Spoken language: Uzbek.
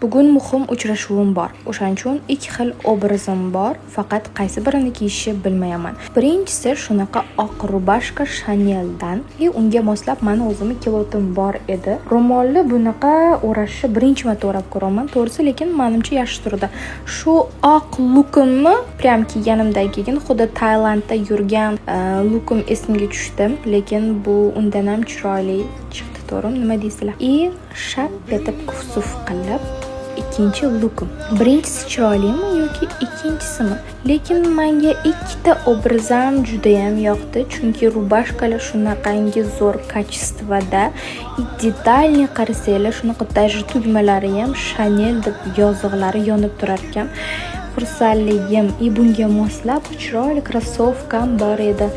Bugun muhim uchrashuvim bor. O'shaning uchun ikki xil obrazim bor, faqat qaysi birini kiyishni bilmayapman. Birinchisi shunaqa oq рубашка Chaneldan и unga moslab mani o'zimni kilotim bor edi. Ro'molli bunaqa o'rashni birinchi marta o'rab ko'ryapman, to'g'risi, lekin manimcha yaxshi turdi. Shu oq lukimni прям kiyganimdan keyin xuddi Tailandda yurgan lukim esimga tushdi, lekin bu undan ham chiroyli chiqdi, to'g'rimi? Nima deysizlar? И shap etib kufsuf qilib ikkinchi lukim. Birinchisi chiroylimi yoki ikkinchisimi? Lekin menga ikkita obraz ham judayam yoqdi, chunki рубашка lar shunaqangi zo'r качество da и детальный qarasanglar, shunaqa даже tugmalari ham Chanel deb yoziqlari yonib turar ekan. Xursandligim, и bunga moslab chiroyli krossovkam bor edi.